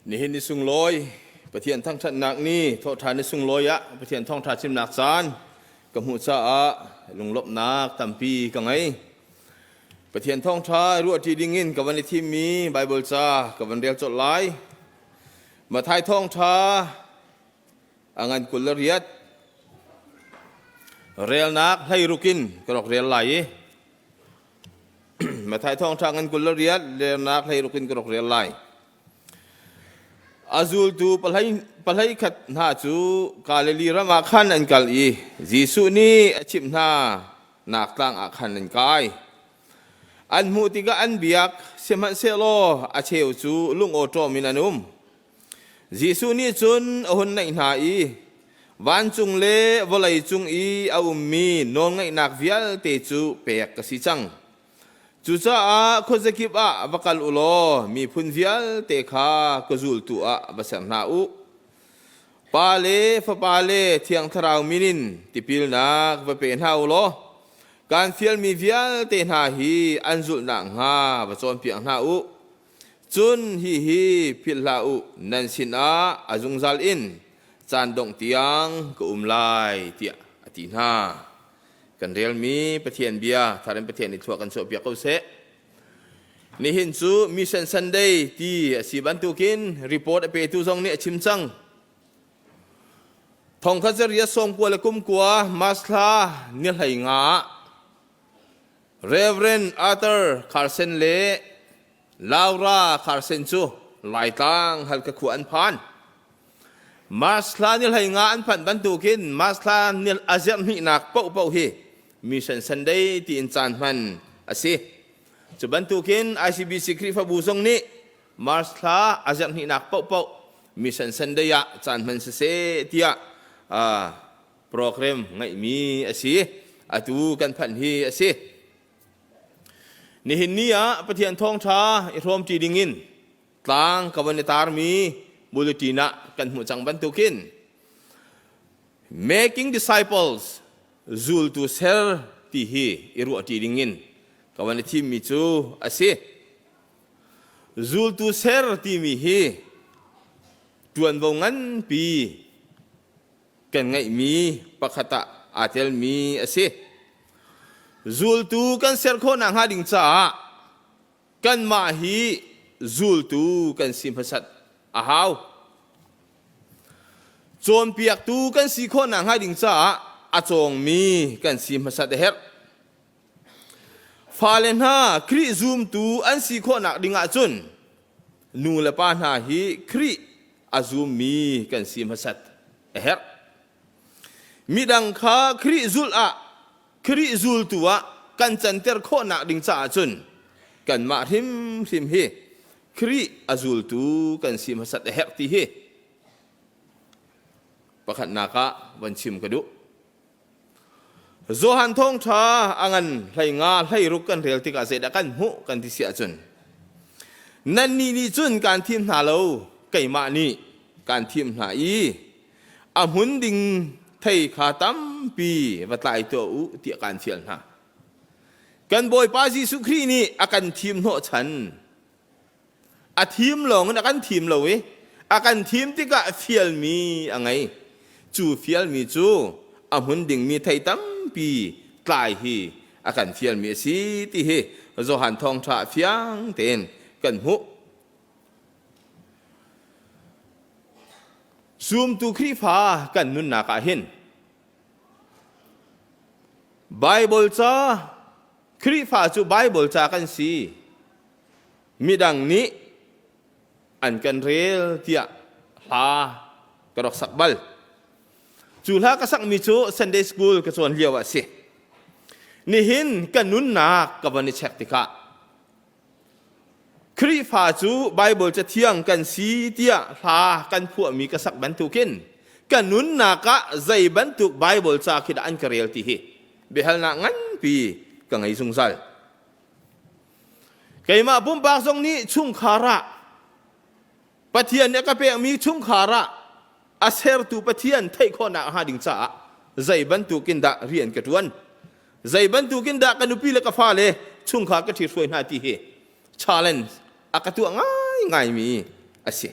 Nihin ni sunglawi Pathian thangṭhatnak ni thawhṭhan ni sunglawi ah Pathian thawngṭha chimnak caan ka hmuh caah lunglawmhnak tampi ka ngei. Pathian thawngṭha ruahṭi dingin ka van i thimmi Baibal ca ka van rel colh lai. Matthai thawngṭha a ngan 28 relnak 16 in ka rak rel lai i Matthai thawngṭha ngan 28 relnak 16 in ka rak rel lai. A zultu pahlei khat hna cu Galilee ram ah khan an kal i Jesuh nih a chimh hna nak tlang ah khan an kai. An hmuh tikah an biak, sihmanhsehlaw a cheu cu lungawṭawm in an um. Jesuh nih cun a hun naih hna i vancung le vawlei cung i a ummi nawlngeihnak vialte cu pek ka si cang. Cucaah khuazakip ah va kal u law miphun vialte kha ka zultu ah va ser hna u. Pa le Fapa le Thiang Thlarau min in tipilnak va pe hna u law kaan fialmi vialte hna hi an zulh nakhnga va cawnpiak hna u. Cun hihi philh hlah u, nan sinah a zungzal in caan dongh tiang ka um lai, tiah a ti hna. Kan relmi Pathian bia thar in Pathian nih thlua kan chuahpiak ko seh. Nihin cu Mission Sunday ti a si bantukin report a petu zong nih a chim cang. Thongkhat zariat sawmkua le kumkua March thla ni 15 ah Reverend Arthur Carson le Laura Carson cu Laitlang Halkha khua an phan. Mars thla ni 15 an phanh bantukin Mars thla ni a zerh hnihnak paohpaoh hi Mission Sunday tiin caan hman a si. Cu bantukin ICBC Khrihfabu zong nih Mars thla a zerh hnihnak paohpaoh Mission Sunday ah caan hman siseh tiah program ngeihmi a si. Atu kan phanh hi a si. Nihin ni ah Pathian thawngṭha i hrawmṭi dingin tlang ka van i tarmi bulletin ah kan hmuh cang bantukin making disciples zultu ser ti hi i ruahṭi dingin ka van i thimmi cu a si. Zultu ser timi hi ṭuanvo nganpi kan ngeihmi pakhat ah aa telmi a si. Zultu kan ser khawh nakhnga ding caah kanmah hi zultu kan si hmasat a hau. Cawnpiaktu kan si khawh nakhnga ding caah a cawngmi kan si hmasat a herh. Fale hna Khrih zumtu an si khawhnak ding ahcun nu le pa hna hi Khrih a zummi kan si hmasat a herh. Midang kha Khrih zulh ah Khrih zultu ah kan canter khawhnak ding caah cun kanmah hrimhrim hi Khrih a zultu kan si hmasat a herh ti hi pakhatnak ah van chim ka duh. Johan thawngṭha a ngan 15 16 kan rel tikah zeidah kan hmuh kan ti si ahcun nannih nih cun kaan thim hna lo keimah nih kaan thim hna i a hmun ding thei kha tampi va tlai tuah u tiah kaan fial hna. Kan Bawipa Jesuh Khrih nih a kan thim hnawhchan. A thim lawng in a kan thim lo i a kan thim tikah fialmi a ngei. Cu fialmi cu a hmun dingmi thei tampi tlai hi a kan fialmi a si ti hi Johan thawngṭha fiang tein kan hmuh. Zumtu Khrihfa kan nunnak ah hin Baibal ca Khrihfa cu Baibal ca kan si. Midang nih an kan rel tiah hla ka rak sak bal. Cu hla ka sakmi cu Sunday school ka cawn lio ah a si. Nihin ka nunnak ka van i check tikah Khrihfa cu Baibal Cathiang kan si tiah hla kan phuahmi ka sak bantukin ka nunnak ah zei bantuk Baibal ca khi dah an ka rel ti hi biahalnak nganpi ka ngei zungzal. Keimah pumpak zong nih chungkhar ah Pathian nih a ka pekmi chungkhar ah a sertu Pathian theih khawhnak hnga ding caah zei bantukin dah rian ka ṭuan zei bantukin dah ka nupi le ka fale chungkhar ka ṭhithruai hna ti hi challenge a ka tuah ngaingaimi a si.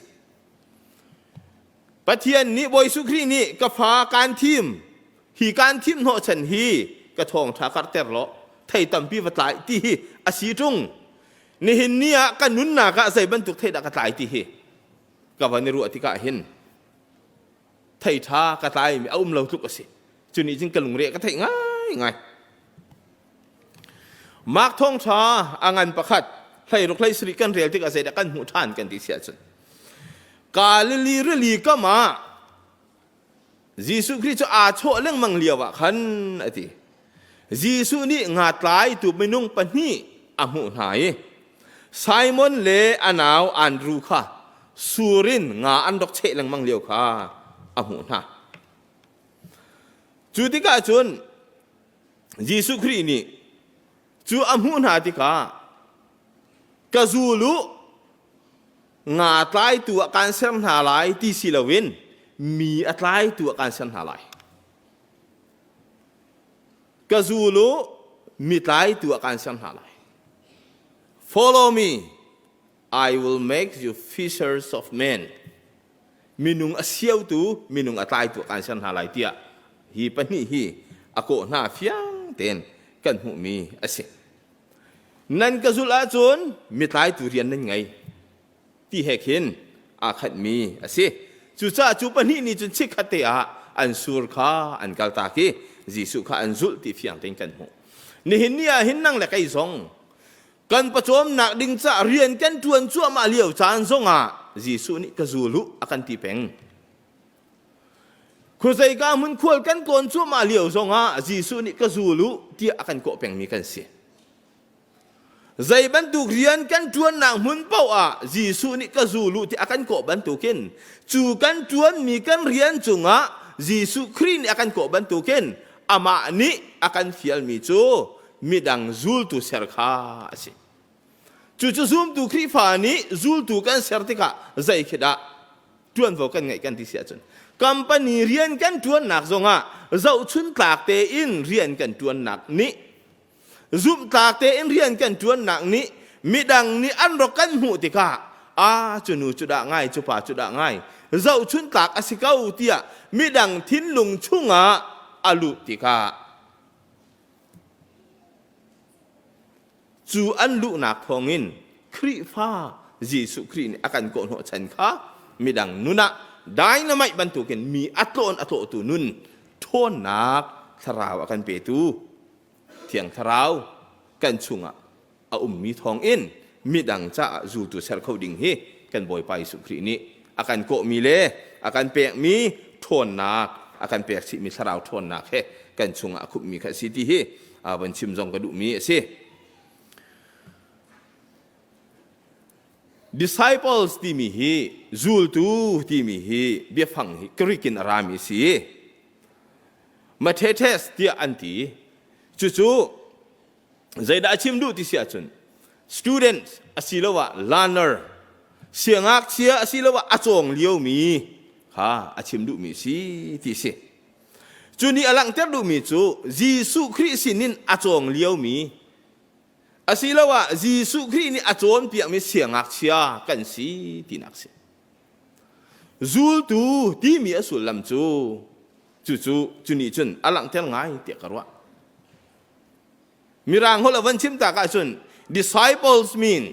Pathian nih Bawi Jesuh Khrih nih ka fa kaan thim hi kaan thim hnawhchan hi ka thawngṭha karhter law thei tampi va tlai ti hi a si ṭung. Nihin ni ah ka nunnak ah zei bantuk thei dah ka tlai ti hi ka van i ruah tikah hin thei ṭha ka tlaimi a um lo tluk a si. Cu nih cun ka lungre ka theih ngaingai. Mark thawngṭha a ngan pakhat 16 17 kan rel tikah zeidah kan hmuh ṭhan kan ti si ahcun Galilee rili kam ah Jesuh Khrih cu aa chawh lengmang lio ah khan a ti. Jesuh nih nga tlaitu minung pahnih a hmuh hna i Simon le a nau Andru kha sur in nga an rak cheh lengmang lio kha a hmuh hna. Cu tikah cun Jesuh Khrih nih cu a hmuh hna tikah ka zul u nga tlaitu ah kaan ser hna lai ti si loin mi a tlaitu ah kaan ser hna lai. Ka zul u mi tlaitu ah kaan ser hna lai. Follow me, I will make you fishers of men. Minung a siotu, minung a tlaitu ah kaan ser hna lai tiah hi pahnih hi a kawh hna fiang tein kan hmuhmi a si. Nan ka zulh ahcun mitlaitu rian nan ngei ti he khin aa khatmi a si. Cucaah cu pahnih nih cun chikkhat te ah an sur kha an kaltak i Jesuh kha an zulh ti fiang tein kan hmuh. Nihin ni ah hin nang le kei zong kan pawcawmnak ding caah rian kan ṭuan cuahmah lio caan zongah Jesuh nih ka zul u a kan ti peng. Khuazeika hmun khual kan tlawn cuahmah lio zongah Jesuh nih ka zul u tiah a kan kawh pengmi kan si. Zei bantuk rian kan ṭuannak hmun paoh ah Jesuh nih ka zul u tiah a kan kawh bantukin cu kan ṭuanmi kan rian cungah Jesuh Khrih nih a kan kawh bantukin amah nih a kan fialmi cu midang zultu ser kha a si. Cucu zumtu Khrihfa nih zultu kan ser tikah zei khi dah ṭuanvo kan ngeih kan ti si ahcun company rian kan ṭuannak zongah zohchun tlak tein rian kan ṭuannak nih zumhtlak tein rian kan ṭuannak nih midang nih an rak kan hmuh tikah a cu nu cu dah ngai cu pa cu dah ngai zohchun tlak a si ko tiah midang thinlung chungah a luh tikah Cu an luhnak thawngin Khrihfa Jesuh Khrih nih a kan kawhhnawh chan kha midang nun ah dynamite bantukin mi a tlawn a tlawhtu nun ṭhawnnak thlarau a kan petu Thiang Thlarau kan chungah a ummi thawngin midang caah zultu ser kho ding hi kan Bawipa Jesuh Khrih nih a kan kawhmi le a kan pekmi ṭhawnnak a kan pek chihmi thlarau ṭhawnnak he kan chungah a khupmi kha a si ti hi van chim zong ka duhmi a si. Disciples timi hi zultu timi hi biafang hi Greek in a rami a si. Mathetes tiah an ti. Cucu zeidah a chim duh ti si ahcun student asiloah learner siangngakchia asiloah a cawng liomi kha a chim duhmi si ti si. Cu nih a langhter duhmi cu Jesuh Khrih sinin a cawng liomi asiloah Jesuh Khrih nih a cawnpiakmi siangngakchia kan si tinak a si. Zultu timi a sullam cu cucu cu nih cun a langhter ngai tiah ka ruah. Mirang holh a van chim tak ahcun disciples mean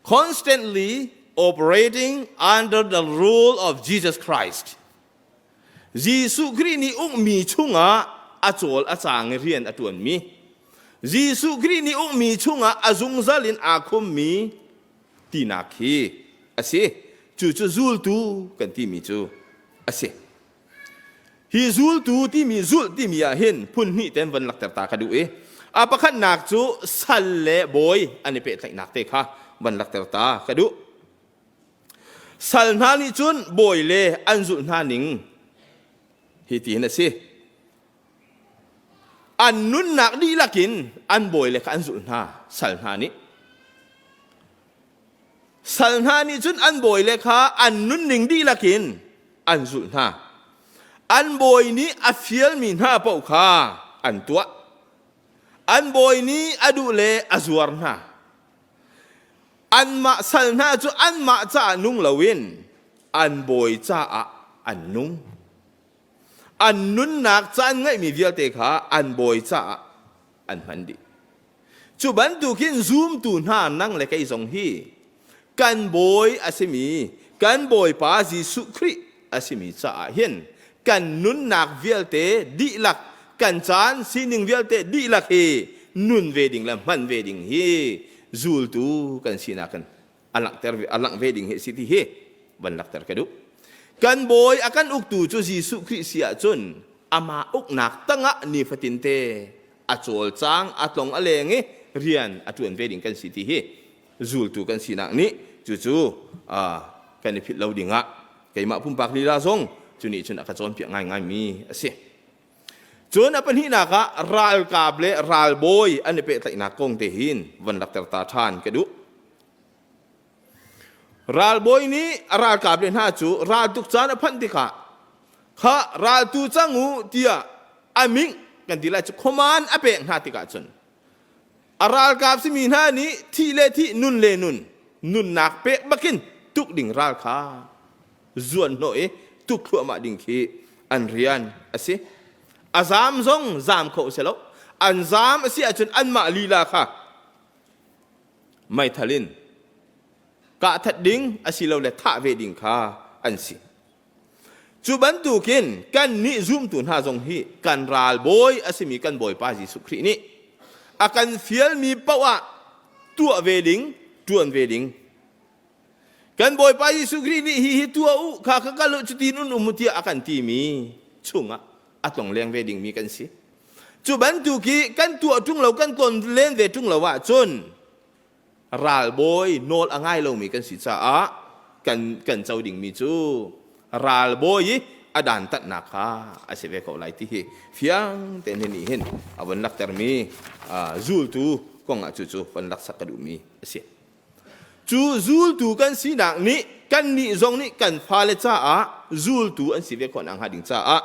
constantly operating under the rule of Jesus Christ. Jesuh Khrih nih ukmi chungah a cawl a caang i rian a ṭuanmi Jesuh Khrih nih ukmi chungah a zungzal in aa khummi tinak hi a si. Cucu zultu kan timi cu a si. Hi zultu timi zulh timi ah hin phun hnih ten van lakter ta ka duh i a pakhatnak cu sal le bawi an i pehtlaihnak te kha van lakter ta ka duh. Sal hna nih cun bawi le an zulh hna ning hi ti hin a si. An nunnak dihlak in an bawi le kha an zulh hna sal hna nih. Sal hna nih cun an bawi le kha an nunning dihlak in an zulh hna. An bawi nih a fialmi hna paoh kha an tuah. An bawi nih a duh le a zuar hna. Anmah sal hna cu anmah caah nung loin. An bawi caah an nung. An nunnak caan ngeihmi vialte kha an bawi caah an hman dih. Cu bantukin zumtu hna nang le kei zong hi kan bawi a simi kan Bawipa Jesuh Khrih a simi caah hin kan nunnak vialte dihlak kan caan sining vialte dihlak hi nun ve ding le hman ve ding hi zultu kan sinak in a langhter a langh ve ding hi si ti hi van lakter ka duh. Kan bawi a kan uktu cu Jesuh Khrih si ahcun amah uknak tangah nifatin te a cawlcang a tlong a leng i rian a ṭuan ve ding kan si ti hi zultu kan sinak nih cucu kan i philh lo dingah keimah pumpak lila zong cu nih cun a ka cawnpiak ngaingaimi a si. Cun a pahnihnak ah ralkap le ralbawi an i pehtlaihnak kong te hin van lakter ta ṭhan ka duh. Ralbawi nih a ralkap le hna cu raltuk caan a phanh tikah kha raltu cang u tiah a ming kan ti lai cu khuaman a pek hna tikah cun a ralkap simi hna nih thih le thih nun le nun nunnak pek bakin tuk ding ral kha zuan hnawh i tuk thluahmah ding khi an rian a si. A zaam zong zaam kho a si lo. An zaam a si ahcun anmah lila kha meithal in kah that ding asilole thah ve ding kha an si. Cu bantukin kannih zumtu hna zong hi kan ralbawi a simi kan Bawipa Jesuh Khrih nih a kan fialmi paoh ah tuah ve ding, ṭuan ve ding. Kan Bawipa Jesuh Khrih nih hihi tuah u, kha kha kal u, cutin un um u tiah a kan timi chungah a tlongleng ve dingmi kan si. Cu bantuk i kan tuah ṭung lo, kan tlawn len ve ṭung lo ahcun ralbawi nawl a ngai lomi kan si caah kan kan co dingmi cu ralbawi i a dantatnak kha a si ve ko lai ti hi fiang tein hi nih hin a von laktermi zultu kong ah cucu von laksak ka duhmi a si. Cu zultu kan sinak nih kannih zong nih kan fale caah zultu an si ve khawh nakhnga ding caah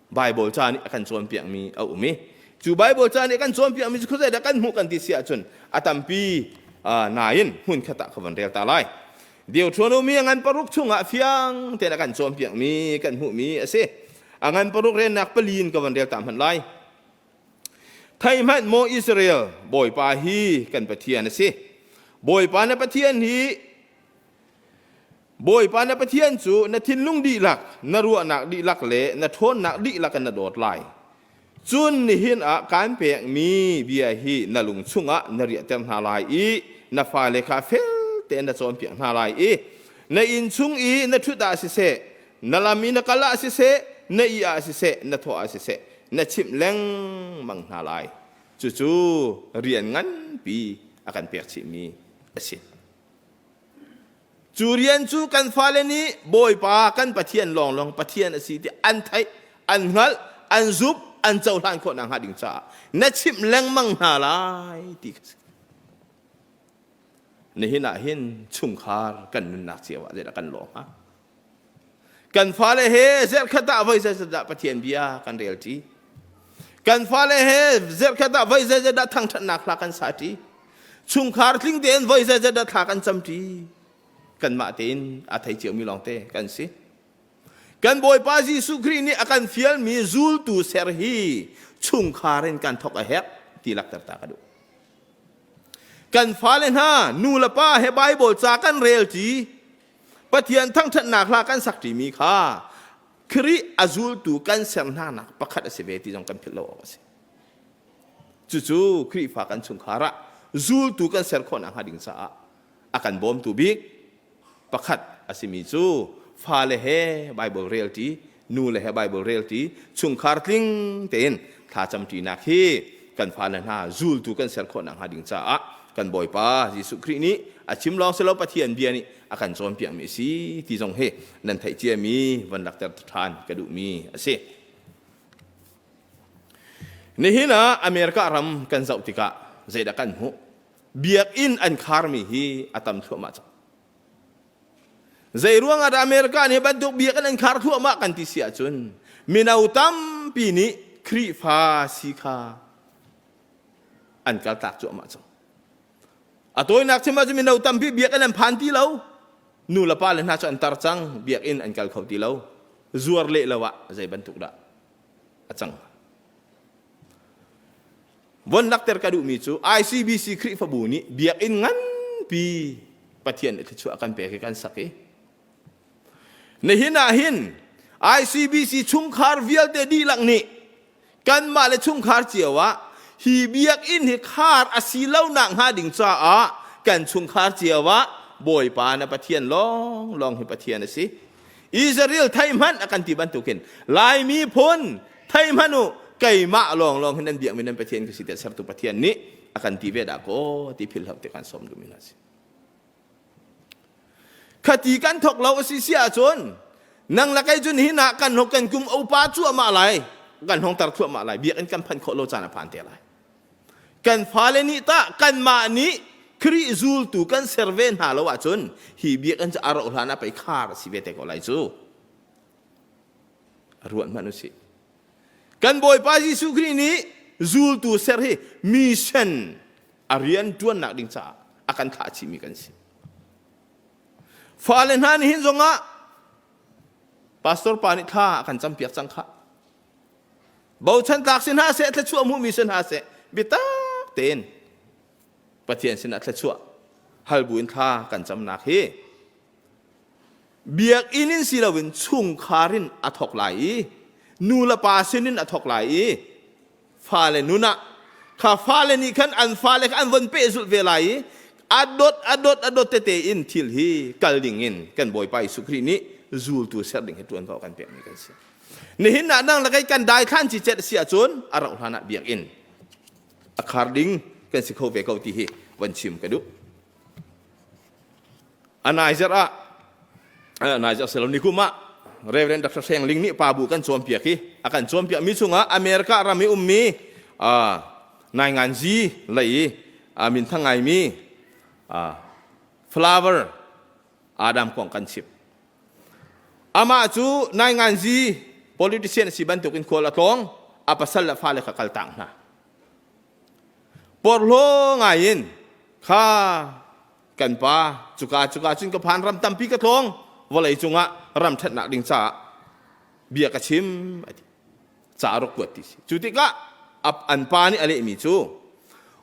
Baibal ca nih a kan cawnpiakmi a um i cu Baibal ca nih a kan cawnpiakmi cu khuazei dah kan hmuh kan ti si ahcun a tampi nain hmun khat ah ka von rel ta lai. Deuteronomy a ngan paruk chungah fiang tein a kan cawnpiakmi kan hmuhmi a si. A ngan paruk rennak pali in ka von rel ta hmanh lai. Thei hmanh maw Israel, Bawipa hi kan Pathian a si. Bawipa na Pathian hi Bawipa na Pathian cu na thinlung dihlak, na ruahnak dihlak le na ṭhawnnak dihlak in na dawt lai. Cun nihin ah kaan pekmi bia hi na lung chungah na riahter hna lai i na fale kha fel tein na cawnpiak hna lai i na inn chung i na ṭhut ah siseh, na lam i na kal ah siseh, na ih ah siseh, na thawh ah siseh, na chimh lengmang hna lai. Cucu rian nganpi a kan pek chihmi a si. Cu rian cu kan fale nih Bawipa kan Pathian lawnglawng Pathian a si ti an theih, an hngalh, an zumh, an cohlan khawh nakhnga ding caah na chimh lengmang hna lai ti kha si. Nihin ah hin chungkhar kan nunnak cio ah zeidah kan lawh hnga? Kan fale he zerkhat ah voi zeizat dah Pathian bia kan rel ṭi? Kan fale he zerkhat ah voi zeizat dah thangṭhatnak hla kan sa ṭi? Chungkhar tling tein voi zeizat dah thla kan cam ṭi? Kanmah tein a thei ciomi lawngte kan si. Kan Bawipa Jesuh Khrih nih a kan fialmi zultu ser hi chungkhar in kan thawk a herh ti lakter ta ka duh. Kan fale hna nu le pa he Bible ca kan rel ṭi Pathian thangṭhatnak hla kan sak ṭimi kha Khrih a zultu kan ser hnanak pakhat a si ve ti zong kan philh lo awk a si. Cucu Khrihfa kan chungkhar ah zultu kan ser khawh nakhnga ding caah a kan bawmtu bik pakhat a simi cu fale he Bible rel ṭi, nu le he Bible rel ṭi, chungkhar tling tein thlacam ṭinak hi kan fale hna zultu kan ser khawh nakhnga ding caah kan Bawipa Jesuh Khrih nih a chim lawng si lo Pathian bia nih a kan cawnpiakmi a si ti zong hi nan theih ciami van lakter ṭhan ka duhmi a si. Nihin ah America ram kan zoh tikah zeidah kan hmuh? Biakinn an kharmi hi a tam thluahmah cang. Zei ruangah dah America nih bantuk biakinn an khar thluahmah kan ti si ahcun mino tampi nih Khrihfa si kha an kaltak cuahmah cang. A tawinak chim ahcun mino tampi biakinn an phan ti lo. Nu le pa le hna cu an tar cang, biakinn an kal kho ti lo. Zuar leh lo ah zei bantuk dah a cang. Von lakter ka duhmi cu ICBC Khrihfabu nih biakinn nganpi Pathian nih thluachuah kan pek i kan sak i nihin ah hin ICBC chungkhar vialte dihlak nih kanmah le chungkhar cio ah hi biakinn hi khar a si lo nak hnga ding caah kan chungkhar cio ah Bawipa na Pathian lawng lawng hi Pathian a si. Israel thei hmanh a kan ti bantukin Laimi phun thei hmanh u keimah lawng lawng hin nan biakmi nan Pathian ka si tiah sertu Pathian nih a kan ti ve dah kaw ti philhlo te kan sawm duhmi hna si. Khati kan thok lo a si si ahcun nang le kei cu nihin ah kan hong kan kum upa cuahmah lai kan hong tar thluahmah lai biakinn kan phanh khawh lo caan a phan te lai. Kan fale nih tah kanmah nih Khrih zultu kan ser ve hna lo ahcun hi biakinn cu a rauh hlan ah pei khar a si ve te ko lai cu. Ruat hmanh usih. Kan Bawipa Jesuh Khrih nih zultu ser hi mission a rian ṭuannak ding caah a kan thlah chihmi kan si. Fale hna nih hin zongah pastor pa nih thla a kan campiak cang khah. Bochan tlak si hna seh, thluachuah hmuhmi si hna seh, biatak tein Pathian sinah thluachuah hal buin thla kan camnak hi biakinn in si loin chungkhar in a thawk lai i nu le pa sinin a thawk lai i fale nun ah kha fale nih khan an fale kha an von pehzulh ve lai i a dot a dot a dot tete in thil hi kal ding in kan Bawipa Jesuh Khrih nih zultu ser ding hi ṭuanvo kan pekmi kan si. Nihin ah nang le kei kan daithlan ci cet si ahcun a rauh hlan ah biakinn a khar ding kan si kho ve ko ti hi van chim ka duh. A naizer ah naizer selo nikum ah Reverend Dr. Hreng Ling nih pa bu kan cawnpiak i a kan cawnpiak mi chungah America ram i ummi nainganzi lei i minthang ngaimi Flower Adam kong kan chim. Amah cu nainganzi politician a si bantukin khual a tlawng, a pasal le fale kha kal tak hna. Porhlaw ngaiin kha kan pa cuka cuka cun ka phan ram tampi ka tlawng vawlei cungah ram ṭhatnak ding caah bia ka chim a ti ca a rak kuat ti si cu tikah an pa nih a lehmi cu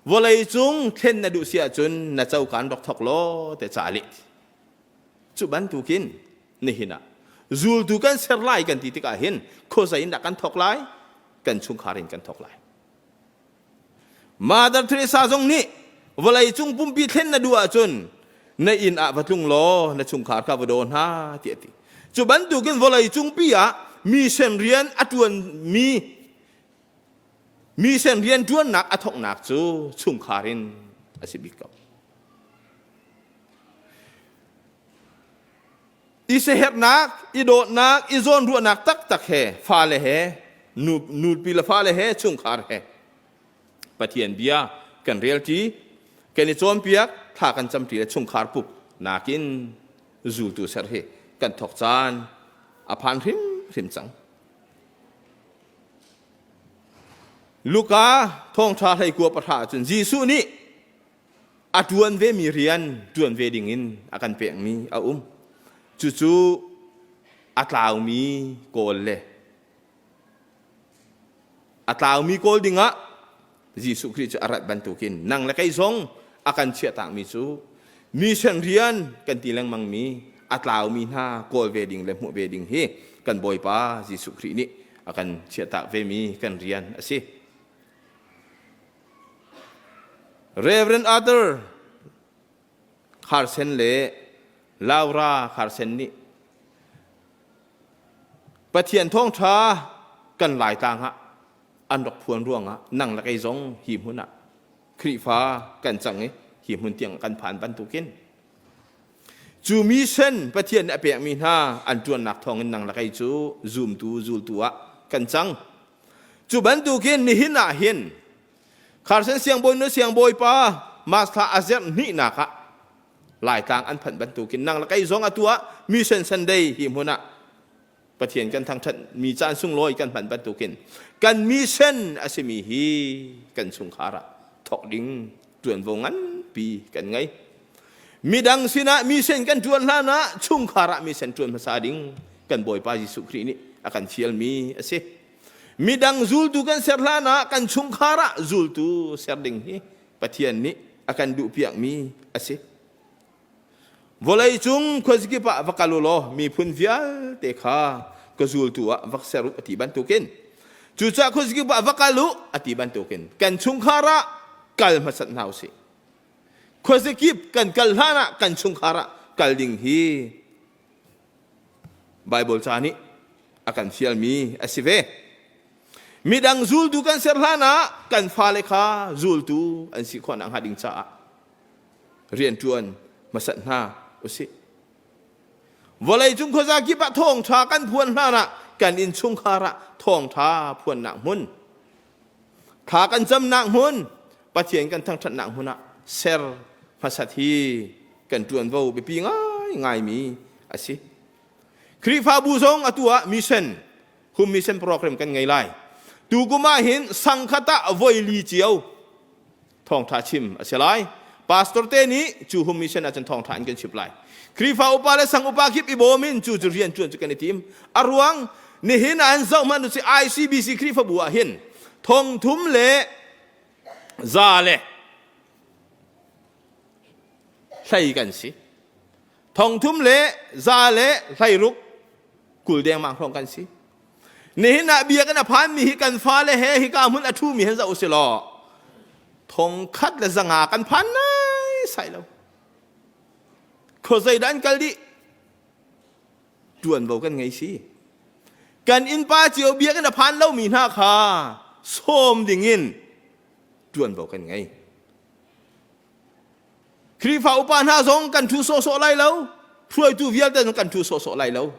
vawlei cung thlen na duh si ahcun na cokan rak thok law te ca a leh ti cu bantukin nihin ah zultu kan ser lai kan ti tikah hin khuazei in dah kan thok lai kan chungkhar in kan thok lai Mother Teresa zong nih vawleicung pumpi thlen na duh ahcun na inn ah va tlung law na chungkhar kha va daw hna tiah a ti. Cu bantukin vawleicung pi ah mission rian a ṭuanmi mission rian ṭuannak a thawknak cu chungkhar in a si bik ko. I siaherhnak, i dawtnak, i zawnruahnak taktak he fale he nu, nupi le fale he chungkhar he Pathian bia kan relṭi, kan i cawnpiak, thla kan camṭi le chungkhar pup nakin zultu ser hi kan thawk caan a phan hrimhrim cang. Luka thawngṭha hleikua pahra ahcun Jesuh nih a ṭuan vemi rian ṭuan ve dingin a kan pekmi a um. Cucu a tlaumi kawl le a tlaumi kawl dingah Jesuh Khrih cu a rat bantukin nang le kei zong a kan chiahtakmi cu mission rian kan ti lengmangmi a tlaumi hna kawl ve ding le hmuh ve ding hi kan Bawipa Jesuh Khrih nih a kan chiahtak vemi kan rian a si. Reverend Arthur Carson le Laura Carson nih Pathian thawngṭha kan Laitlang ah an rak phuan ruangah nang le kei zong hi hmun ah Khrihfa kan cang i hi hmun tiang kan phan bantukin cu mission Pathian nih a pekmi hna an ṭuannak thawngin nang le kei cu zumtu zultu ah kan cang. Cu bantukin nihin ah hin Carson siangbawi nu siangbawipa March thla a zerh hnihnak ah Laitlang an phanh bantukin nang le kei zong atu ah Mission Sunday hi hmun ah Pathian kan thangṭhat mi caan sunglawi kan hman bantukin kan mission a simi hi kan chungkhar ah thawk ding ṭuanvo nganpi kan ngei. Midang sinah mission kan ṭuan hlan ah chungkhar ah mission ṭuan hmasa ding kan Bawipa Jesuh Khrih nih a kan fialmi a si. Midang zultu kan ser hlan ah kan chungkhar ah zultu ser ding hi Pathian nih a kan duhpiakmi a si. Vawlei cung khuazikip ah va kal u law miphun vialte kha ka zultu ah va ser u a ti bantukin cucaah khuazikip ah va kal u a ti bantukin kan chungkhar ah kal hmasat hna usih. Khuazakip kan kal hlan ah kan chungkhar ah kal ding hi Baibal ca nih a kan fialmi a si ve. Midang zultu kan ser hlan ah kan fale kha zultu an si khawh nakhnga ding caah rianṭuan hmasat hna usih. Vawleicung khuaza kip ah thawngṭha kan phuan hlan ah kan innchungkhar ah thawngṭha phuannak hmun Thla kan camnak hmun, Pathian kan thangṭhatnak hmun ah ser hmasat hi kan ṭuanvo biapi ngaingaimi a si. Khrihfabu zong atu ah mission, home mission program kan ngei lai. Tukum ah hin sangkhat ah voi li cio thawngṭha chim a si lai. Pastor te nih cu home mission ahcun thawngṭha an kan chimh lai. Khrihfa upa le sang upa kip i bawm in cu cu rian ṭuan cu kan i tim. A ruang nihin ah an zoh hmanh u ICBC Khrihfabu ah hin thongthum le za le hlei kan si. Thongthum le za le hleiruk 20 dengmang hrawng kan si. Nihin ah biakinn a phanmi hi kan fale he hika hmun a ṭhumi hen zoh usih law 1500 kan phan nai sai lo. Khuazei dah an kal dih? Ṭuanvo kan ngei si. Kan innpa cio biakinn a phan lomi hna kha sawm dingin ṭuanvo kan ngei. Khrihfa upa hna zong kan ṭhu sawhsawh lai lo. Hruaitu vialte zong kan ṭhu sawhsawh lai lo.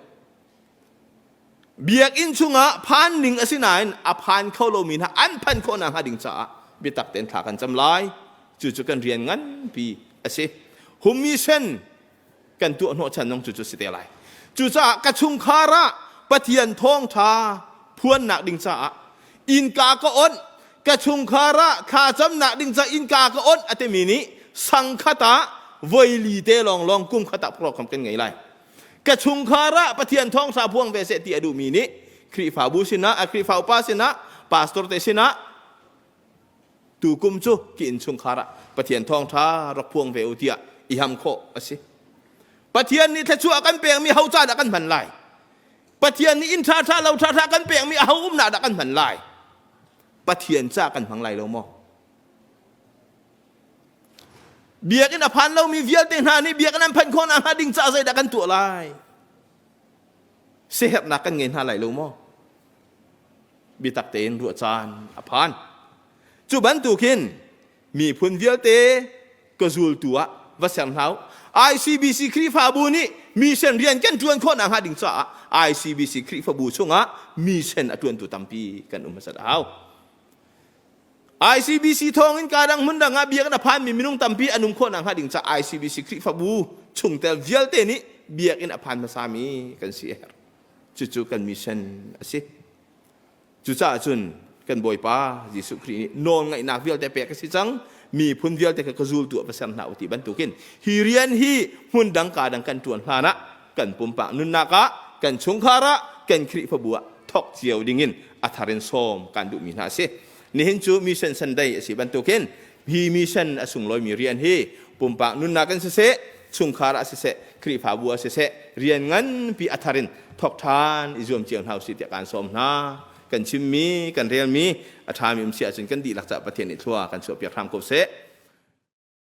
Biakinn chungah phan ning a si nain a phan kho lomi hna an phanh khawh nakhnga ding caah biatak tein thla kan cam lai. Cucu kan rian nganpi a si. Hummi sen kan tuah hnawhchan zong cucu si te lai. Cucaah ka chungkhar ah Pathian thawngṭha phuannak ding caah innka ka onh, ka chungkhar ah thlacamnak ding caah innka ka onh a timi nih sangkhat ah voili te lawnglawng kum khat ah program kan ngei lai. Ka chungkhar ah Pathian thawngṭha phuang ve seh ti a duhmi nih Khrihfabu sinah, a Khrihfa upa sinah, pastor te sinah tukum cu ki innchungkhar ah Pathian thawngṭha rak phuang ve u tiah i ham khawh a si. Pathian nih thluachuah kan pekmi ho ca dah kan hman lai? Pathian nih inn ṭhaṭha lo ṭhaṭha kan pekmi a ho umnak dah kan hman lai? Pathian ca kan hmang lai lo maw? Biakinn a phan lomi vialte hna nih biakinn an phanh khawh nakhnga ding caah zeidah kan tuah lai? Siaherhnak kan ngei hna lai lo maw? Biatak tein ruah caan a phan. Cu bantukin miphun vialte ka zultu ah va ser hna u. ICBC Khrihfabu nih mission rian kan ṭuan khawh nakhnga ding caah ICBC Khrihfabu chungah mission a ṭuantu tampi kan um hmasat a hau. ICBC thawngin ka dang hmun dang ah biakinn a phanmi minung tampi an um khawh nakhnga ding caah ICBC Khrihfabu chungtel vialte nih biakinn a phan hmasami kan si a herh. Cucu kan mission a si. Cucaah cun kan Bawipa Jesuh Khrih nih nawlngaihnak vialte pek a si cang. Miphun vialte kha ka zultu ah va ser hna u ti bantukin hi rian hi hmun dang ka dang kan ṭuan hlan ah kan pumpak nunnak ah kan chungkhar ah kan Khrihfabu ah thawk cio dingin a thar in sawm kan duhmi hna a si. Nihin cu mission Sunday a si bantukin hi mission a sunglawimi rian hi pumpak nunnak in siseh, chungkhar ah siseh, Khrihfabu ah siseh, rian nganpi a thar in thawk ṭhan i zuam cio hna usih tiah kaan sawm hna. Kan chimmi, kan relmi a ṭhami um si ahcun kan dihlak caah Pathian nih thlua kan chuahpiak hram ko seh.